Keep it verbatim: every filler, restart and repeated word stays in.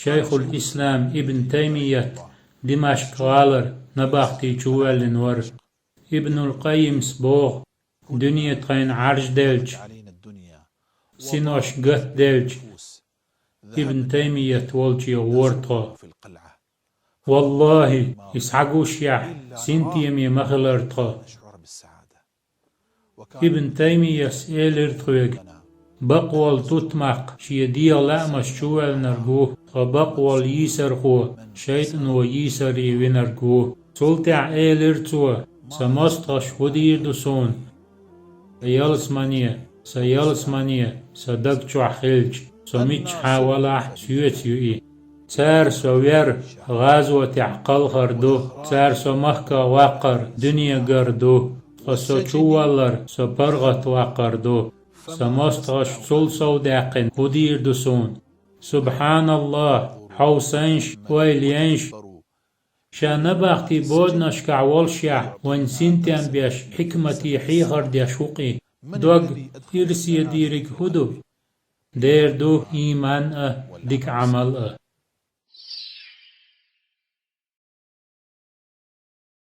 Шайхул-Ислам Ибн Таймият Димашк гӀалара набахти чувоьллина вара. Ибнул Къаййимас боху: «Дуьне тхайна Ӏаржделча, синош гатделча, Ибн Таймият волче гӀора тхо. Валлахи, и схьагушехь, синтеме ма хилара тхо». Ибн Таймияс элира тхоьга: «Бакъволу тутмакх шен дегӀан лаамаш чувоьллинарг ву, ткъа бакъволу йийсархо шайтӀано йийсаре винарг ву». Цул тӀаьхьа элира цо: «Сан мостагӀаш хӀун дийр ду суна? Сан ялсамане, сан ялсамане сан даг чохь хилча, со миччахьа валахь, соьца ю и. Цара со вер гӀазотехь кхалхар ду, цара со махках ваккхар дуьне гар ду, ткъа со чуваллар со паргӀат ваккхар ду. Сан мостагӀаш цул совдаьккхина хӀун дийр ду суна? СубхьаналлахӀ, хьовсанаш, ойла янаш. Ша набахти боданашкахь волушехь, вайн синтем беш, хьикмате хьехар деш ву-кх и. Дог ирсе дийриг хӀун ду? Дера ду ийман а, дика Ӏамал а».